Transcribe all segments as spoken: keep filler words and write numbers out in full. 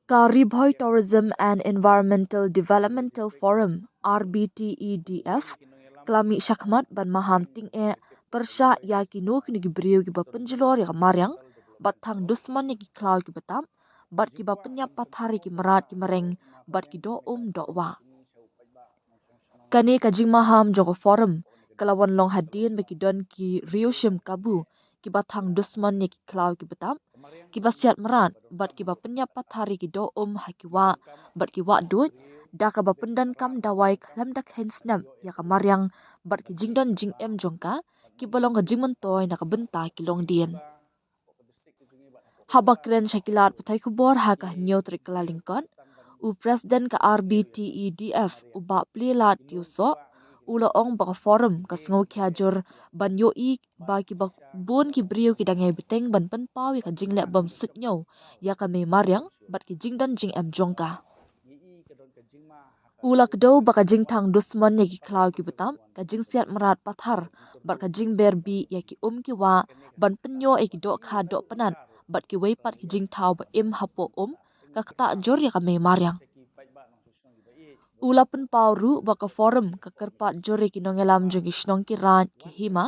Ka Ri Bhoi Tourism and Environmental Developmental Forum, R B T E D F, ka la mih shakhmat ban maham tyngeh pyrshah ïa kino kino ki briew kiba pynjulor ïa ka mariang bad thang dusmon ïa ki khlaw kiba tap bad kiba pynïap pathar ïa ki mrad ki mareng bad ki doh um doh wah. Kane ka jingmaham jong ka forum ka la wan long hadien ba ki don ki riewshim kabu kiba thang dusmon ïa ki khlaw kiba tap, kiba siat mrad bad kiba pynïap pathar ïa ki doh um ha ki wah bad ki wah duid da kaba pyndonkam dawai khlem da kheiñ snep ïa ka mariang bad ki jingdon jingem jong ka, kiba long ka jingmyntoi na ka bynta ki longdien. Haba kren sha ki lad pathai khubor ha ka hynñiew tarik Kyllalyngkot, u President ka R B T E D F, u Bah Plielad Tiewsoh, u la ong ba ka forum ka sngewkhia jur ban ïohi ba kiba bun ki briew ki dang ïai bteng ban pynpaw ïa ka jingleh bym suidñiew ïa ka mei mariang bad ki jingdon jingem jong ka. U la kdew ba ka jingthang dusmon ïa ki khlaw kiba tap, ka jingsiat mrad pathar bad ka jingber bih ïa ki um ki wah ban pynïoh ïa ki dohkha dohpynat bad kiwei pat ki jingthaw ba im hapoh um, ka ktah jur ïa ka mei mariang. U la pynpaw ruh ba ka forum ka kyrpad jur ïa ki nongïalam jong ki shnong ki raid ki hima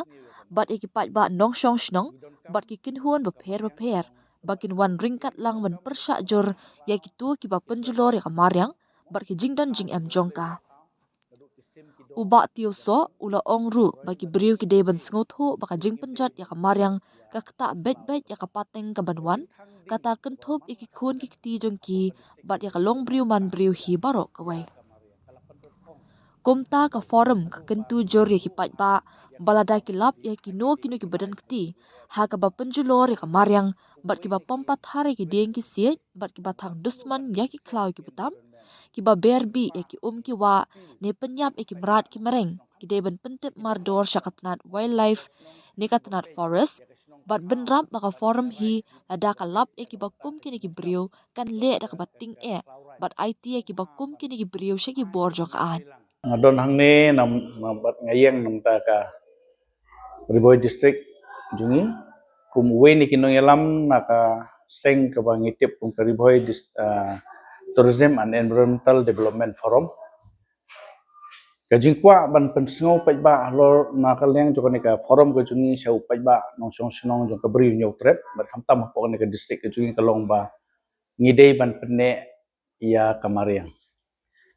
bad ïa ki paidbah nongshong shnong bad ki kynhun bapher bapher ba kin wan ryngkat lang ban pyrshah jur ïa kito kiba pynjulor ïa ka mariang bad ki jingdon jingem jong ka. U Bah Tiewsoh u la ong ruh ba ki briew ki dei ban sngewthuh ba ka jingpynjot ïa ka mariang ka ktah beit beit ïa ka pateng kaban wan, kata kynthup ïa ki khun ki kti jong ki bad ïa ka longbriew manbriew hi baroh kawei. Kumta ka forum ka kyntu jur ïa ki paidbah ba lada ki lap ïa kino kino kiba don kti ha kaba pynjulor ïa ka mariang bad kiba pom pathar ïa ki dieng ki siej bad kiba thang dusmon ïa ki khlaw kiba tap, kiba ber bih ïa ki um ki wah ne pynïap ïa ki mrad ki mareng, ki dei ban pyntip mardor sha ka tnat wildlife ne ka tnat forest bad bynrap ba ka forum hi lada ka lap ïa kiba kum kine ki briew kan leh da kaba tyngeh bad aiti ïa kiba kum kine ki briew sha ki bor jong ka aiñ. Nga don hangne na, na bad nga ïeng na bynta ka Ri Bhoi District jong ngi kum uwei na ki nongïalam na ka seng kaba ngi tip kum ka Ri Bhoi Dis-, ah, Tourism and Environmental Development Forum. Ka jingkwah ban pynsngew paidbah halor na ka liang jong kane ka forum ka jong ngi sha u paidbah nongshong shnong jong ka Bri u Hynñiewtrep bad khamtam hapoh kane ka district ka jong ngi ka long ba ngi dei ban pynneh ïa ka mariang.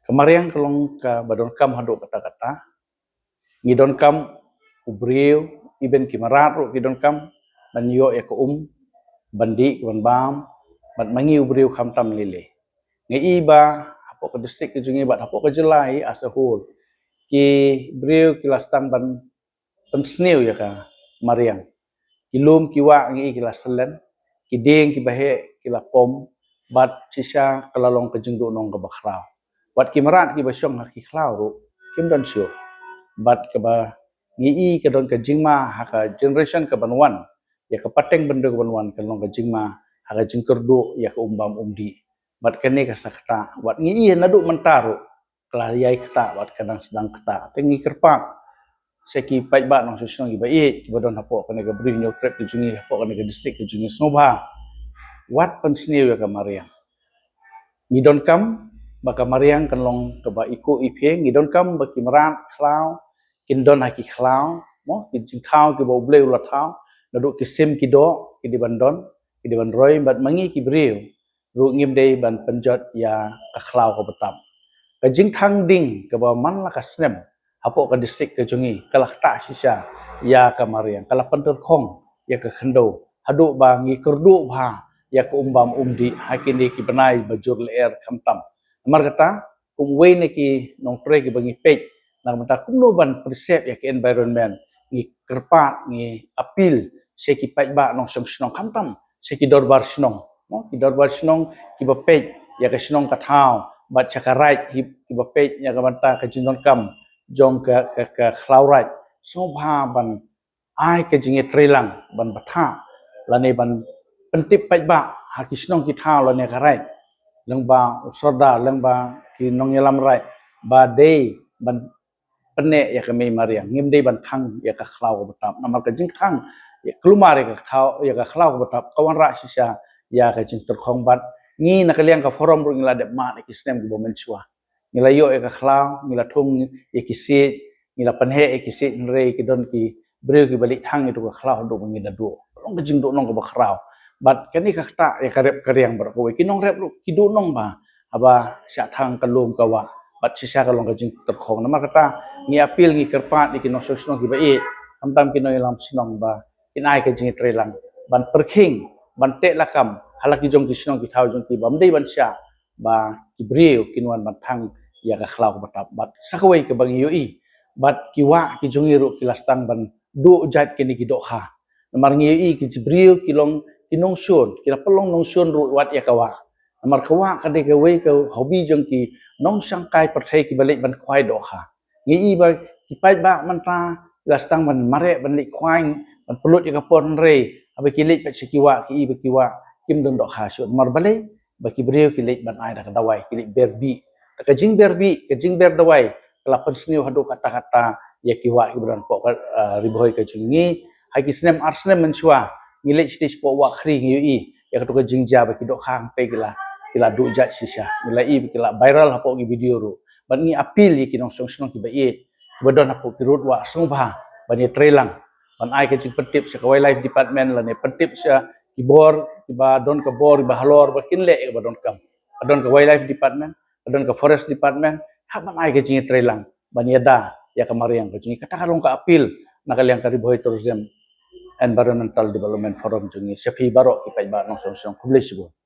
Ka mariang ka long kaba donkam haduh katta katta. Ngi donkam u briew, even ki mrad ruh ki donkam ban ïoh ïa ka um ban dih, ban bam, bad ma ngi u briew khamtam lei lei. Nga i ba hapoh ka district ka jong ngi bad hapoh ka jylla hi as a whole, ki briew ki la sdang ban pynsniew ïa ka mariang. Ki lum ki wah ngi i ki la syllen, ki dieng kiba heh ki la pom, bad shisha ka la long ka jingduhnong kaba khraw. Bad ki mrad kiba shong ha ki khlaw ruh kim don shuh. Bad kaba ngi i ka don ka jingma ha ka generation kaban wan, ïa ka pateng bynriew kaban wan, ka long ka jingma ha ka jingkyrduh ïa ka um bam um dih. Bad kane ka sa ktah, bad ngi i naduh mynta ruh ka la ïai ktah bad ka dang sdang ktah. Te ngi kyrpad sha ki paidbah nongshong shnong kiba ïeit kiba don hapoh kane ka Bri u Hynñiewtrep ka jong ngi, hapoh kane ka district ka jong ngi, sngewbha wat pynsniew ïa ka mariang. Ngi donkam ba ka mariang kan long kaba i kuh i phieng, ngi donkam ba ki mrad khlaw kin don ha ki khlaw, mo, ki jingthaw kiba U Blei u la thaw, naduh ki sim ki doh ki dei ban don, ki dei ban roi, bad ma ngi ki briew ruh ngim dei ban pynjot ïa ka khlaw kaba tap. Ka jingthang ding kaba man la ka snem hapoh ka district ka jong ngi ka la ktah shisha ïa ka mariang, ka la pyntyrkhong ïa ka khyndew haduh ba ngi kyrduh bha ïa ka um bam um dih ha kine ki bnai ba jur lyer khamtam. Namar kata, kum uwei na ki nongtrei kiba ngi peit na ka bynta kumno ban preserve ïa ka environment, ngi kyrpad, ngi appeal sha ki paidbah nongshong shnong, khamtam sha ki dorbar shnong, mo, ki dorbar shnong kiba peit ïa ka shnong ka thaw, bad sha ka raid hi kiba peit ïa ka bynta ka jingdonkam jong ka, ka, ka khlaw raid, sngewbha ban ai ka jingïatreilang ban batai lane ban pyntip paidbah ha ki shnong ki thaw lane ka raid, lyngba u sordar, lyngba ki nongïalam raid, ba dei ban pynneh ïa ka mei mariang, ngim dei ban thang ïa ka khlaw kaba tap. Namar ka jingthang ïa, kulmar ïa ka thaw, ïa ka khlaw kaba tap, ka wanrah shisha ïa ka jingtyrkhong bad Ngi na ka liang ka forum ruh ngi la dep mad ïa ki snem kiba mynshuwa. Ngi la ïoh ïa ka khlaw, ngi la thung ïa ki siej, ngi la pynheh ïa ki siej, hynrei ki don ki briew kiba leit thang ïa ka khlaw haduh ba ngi da duh. Long ka jingduhnong kaba khraw. Bad kane ka ktah ïa ka rep ka riang baroh kawei. Ki nongrep ruh ki duhnong ba haba shah thang ka lum ka wah. Bad shisha ka long ka jingtyrkhong. Namar kata ngi appeal, ngi kyrpad ïa ki nongshong shnong kiba ïeit, khamtam ki nongïalam shnong, ba kin ai ka jingïatreilang ban pyrkhing, ban teh lakam ha la ki jong ki shnong ki thaw jong ki, bym dei ban shah ba ki briew kin wan ban thang ïa ka khlaw kaba tap. Bad sa kawei kaba ngi ïohi, bad ki wah ki jong ngi ruh ki la sdang ban duh jait kine ki dohkha. Namar ngi ïohi ki briew ki long ki nongshun, ki la pynlong nongshun ruh wat ïa ka wah. Namar ka wah ka dei kawei ka hobby jong ki nongshangkai pyrthei kiba leit ban khwai dohkha. Ngi i ba ki paidbah mynta la sdang ban mareh, ban leit khwai, ban pynlut ïa ka por, hynrei haba ki leit pat sha ki wah, ki i ba ki wah kim don dohkha shuh. Namar balei? Ba ki briew ki leit ban ai da ka dawai, ki leit ber bih. Da ka jingber bih, ka jingber dawai ka la pynsniew haduh katta katta ïa ki wah kiba don hapoh ka, ah, Ri Bhoi ka jong ngi. Ha ki snem ar snem mynshuwa ngi leit shatei shapoh Wahkhri, ngi ïohi ïa kato ka jingjia ba ki dohkha hangtei ki la, ki la duh jait shisha. Ngi la i ba ki la viral hapoh ki video ruh. Bad ngi appeal ïa ki nongshong shnong kiba ïeit, kiba don hapoh ki rud wah sngewbha ban ïatreilang, ban ai ka jingpyntip sha ka Wildlife Department lane pyntip sha ki bor kiba don ka bor kiba halor ba kin leh ïa kaba donkam. Ka don ka Wildlife Department, ka don ka Forest Department, hap ban ai ka jingïatreilang ban ïada ïa ka mariang ka jong ngi. Kata ka long ka appeal na ka liang ka Ri Bhoi Tourism Environmental Development Forum jong ngi sha phi baroh ki paidbah nongshong shnong. Khublei shibun.